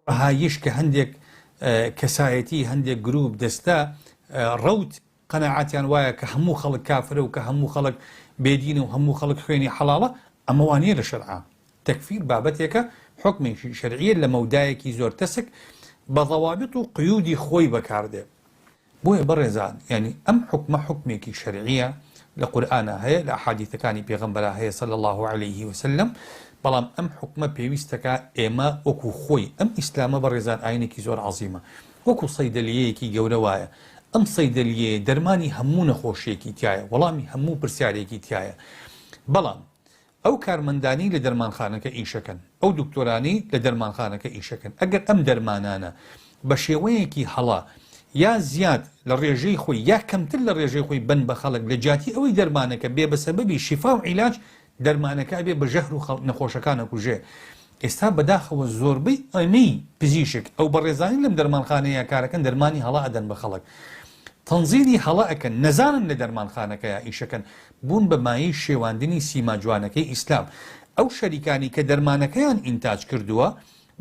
ڕەهاییش کە هەندێک کەسایەتی، هەندێک گروپ، دەستە، ڕەوت قەناعەتیان وایە کە هەموو خەڵک کافرە و کە هەموو خەڵک بێدینە و هەموو خەڵک خوێنی حەڵاڵە، ئەمە وا نییە لە شەرعا. تەکفیر بابەتێکە حوکمێکی شەرعییە لە مەودایەکی زۆر تەسک بە ضوابط و قیودی خۆی بەکاردێ. بۆیە بەڕێزان یانی ئەم حوکمە حوکمێکی شەرعیە لە قورئانا هەیە لە ئەحادیثەکانی پێغەمبەرا هەیە صلی اللە علیه وسلم بەڵام ئەم حوکمە پێویستەکا ئێمە وەکو خۆی ئەم ئیسلامە بەڕێزان ئاینێکی زۆر عەزیمە وەکو صەیدەلیەیەکی گەورە وایە ئەم صەیدەلیەیە دەرمانی هەموو نەخۆشیەکی تیایە وەڵامی هەموو پرسیارێکی تیایە بەڵام ئەو کارمەندانەی لە دەرمانخانەکە ئیشەکەن، ئەو دکتۆرانەی لە دەرمانخانەکە ئیشەکەن، ئەگەر ئەم دەرمانانە بە شێوەیەکی هەڵە یا زیاد لە ڕێژەی خۆی یا کەمتر لە ڕێژەی خۆی بەن بە خەڵک لە جیاتی ئەوەی دەرمانەکە بێ بە سەبەبی شیفا و عیلاج دەرمانەکە ئەبێ بە ژەهر و نەخۆشەکان ئەکوژێ. ئێستا بەداخەوە زۆربەی ئەمەی پزیشک ئەو بەڕێزانەی لەم دەرمانخانەیە کارەکەن دەرمانی هەڵە ئەدەن بە خەڵک تەنزیلی هەڵە ئەکەن نەزانن لە دەرمانخانەکەیا ئیشەکەن بوون بە مایەی شێواندنی سیما جوانەکەی ئیسلام. ئەو شەریکانەی کە دەرمانەکەیان ئینتاج کردووە،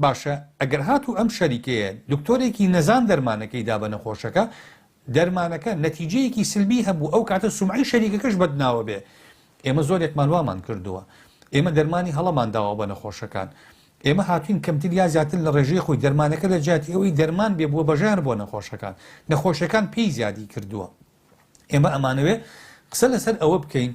باشە ئەگەر هاتوو ئەم شەریکەیە دکتۆرێکی نەزان دەرمانەکەی دا بە نەخۆشەکە، دەرمانەکە نەتیجەیەکی سلبی هەبوو ئەو کاتە سومعەی شەریکەکەش بەدناوە بێ. ئێمە زۆرێکمان وامان کردووە. ئێمە دەرمانی هەڵەمان داوە بە نەخۆشەکان. ئێمە هاتووین کەمتر یا زیاتر لە ڕێژەی خۆی دەرمانەکە لە جیاتی ئەوەی دەرمان بێ بووە بە ژەهر بۆ نەخۆشەکان. نەخۆشیەکان پێی زیادی کردووە. ئێمە ئەمانەوێ قسە لەسەر ئەوە بکەین.